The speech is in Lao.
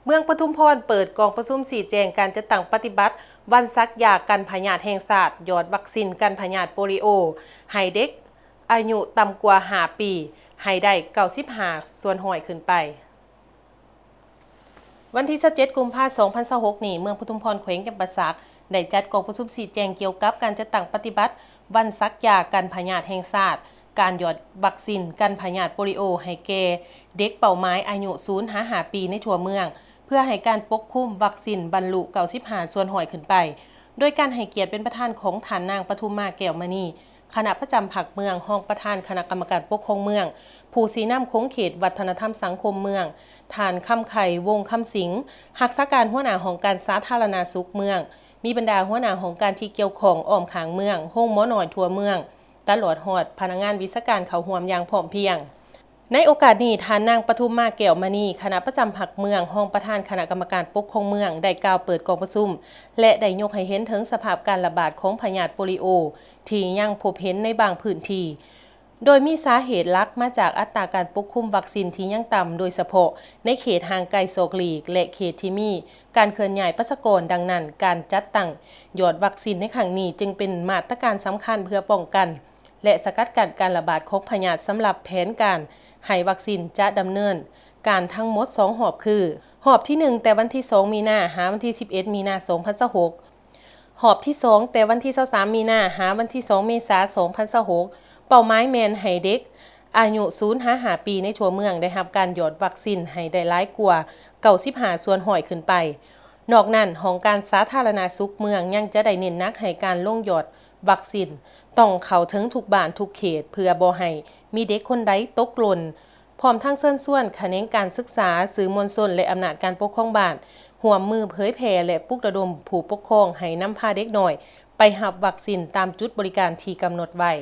ມືອງປະທຸມພອນເປີດກອງປະຊຸມຊີ້ແຈງການຈັດຕັ້ງປະຕິບັດວັນສັກຢາກັນພະຍາດແຫ່ງຊາດ, ຢອດວັກຊິນກັນພະຍາດໂປລິໂອໃຫ້ເດັກອາຍຸຕ່ຳກວ່າຫ້າປີ ໃຫ້ໄດ້ເກົ້າສິບຫ້າສ່ວນຮ້ອຍຂຶ້ນໄປ. ວັນທີຊາວເຈັດ ກຸມພາ ສອງພັນຊາວຫົກນີ້, ເມືອງປະທຸມພອນ ແຂວງຈຳປາສັກ ໄດ້ຈັດກອງປະຊຸມຊີ້ແຈງກ່ຽວກັບການຈັດຕັ້ງປະຕິບັດວັນສັກຢາກັນພະຍາດແຫ່ງຊາດ, ການຢອດວັກຊິນກັນພະຍາດໂປລິໂອໃຫ້ແກ່ເດັກເປົ້າໝາຍອາຍຸ ສູນ ຫາ ຫ້າ ປີໃນທົ່ວເມືອງ, ເພື່ອໃຫ້ການປົກຄຸມວັກຊິນບັນລຸ ເກົ້າສິບຫ້າສ່ວນຮ້ອຍຂຶ້ນໄປ, ໂດຍການໃຫ້ກຽດເປັນປະທານຂອງທ່ານນາງ ປະທຸມມາ ແກ້ວມະນີ, ຄະນະປະຈຳພັກເມືອງ, ຮອງປະທານຄະນະກຳມະການປົກຄອງເມືອງ, ຜູ້ຊີ້ນຳຂົງເຂດວັດທະນະທຳສັງຄົມເມືອງ, ທ່ານ ຄຳໄຂ່ ວົງຄຳສິງ, ຮັກສາການຫົວໜ້າຫ້ອງການສາທາລະນະສຸກເມືອງ, ມີບັນດາຫົວໜ້າຫ້ອງການທີ່ກ່ຽວຂ້ອງອ້ອມຂ້າງເມືອງ, ໂຮງໝໍນ້ອຍທົ່ວເມືອງ, ຕະຫຼອດຮອດພະນັກງານວິຊາການເຂົ້າຮ່ວມຢ່າງພ້ອມພຽງ. ໃນໂອກາດນີ້, ທ່ານນາງ ປະທຸມມາ ແກ້ວມະນີ, ຄະນະປະຈຳພັກເມືອງ, ຮອງປະທານຄະນະກຳມະການປົກຄອງເມືອງ ໄດ້ກ່າວເປີດກອງປະຊຸມ ແລະ ໄດ້ຍົກໃຫ້ເຫັນເຖິງສະພາບການລະບາດຂອງພະຍາດໂປລິໂອທີ່ຍັງພົບເຫັນໃນບາງພື້ນທີ່, ໂດຍມີສາເຫດຫຼັກມາຈາກອັດຕາການປົກຄຸມວັກຊິນທີ່ຍັງຕ່ຳ, ໂດຍສະເພາະໃນເຂດຫ່າງໄກສອກຫຼີກ ແລະ ເຂດທີ່ມີການເຄື່ອນຍ້າຍປະຊາກອນ. ດັ່ງນັ້ນ, ການຈັດຕັ້ງຢອດວັກຊິນໃນຄັ້ງນີ້ຈຶ່ງເປັນມາດຕະການສຳຄັນເພື່ອປ້ອງກັນ ແລະ ສະກັດກັ້ນການລະບາດຂອງພະຍາດ. ສຳລັບແຜນການໃຫ້ວັກຊິນຈະດຳເນີນການທັງໝົດສອງຮອບຄື, ຮອບທີໜຶ່ງ ແຕ່ວັນທີສອງ ມີນາ ຫາ ວັນທີສິບເອັດ ມີນາ ສອງພັນຊາວຫົກ, ຮອບທີສອງ ແຕ່ວັນທີຊາວສາມ ມີນາ ຫາ ວັນທີສອງ ເມສາ ສອງພັນຊາວຫົກ. ເປົ້າໝາຍແມ່ນໃຫ້ເດັກອາຍຸ ສູນ ຫາ ຫ້າ ປີໃນທົ່ວເມືອງໄດ້ຮັບການຢອດວັກຊິນໃຫ້ໄດ້ຫຼາຍກວ່າ ເກົ້າສິບຫ້າສ່ວນຮ້ອຍຂຶ້ນໄປ. ນອກນັ້ນ, ຫ້ອງການສາທາລະນະສຸກເມືອງຍັງຈະໄດ້ເນັ້ນໜັກໃຫ້ການລົງຢອດວັກຊິນຕ້ອງເຂົ້າເຖິງທຸກບ້ານທຸກເຂດ ເພື່ອບໍ່ໃຫ້ມີເດັກຄົນໃດຕົກຫຼົ່ນ, ພ້ອມທັງເຊີນຊວນຂະແໜງການສຶກສາ, ສື່ມວນຊົນ ແລະ ອຳນາດການປົກຄອງບ້ານ ຮ່ວມມືເຜີຍແຜ່ ແລະ ປຸກລະດົມຜູ້ປົກຄອງໃຫ້ນຳພາເດັກນ້ອຍໄປຮັບວັກຊິນຕາມຈຸດບໍລິການທີ່ກຳນົດໄວ້.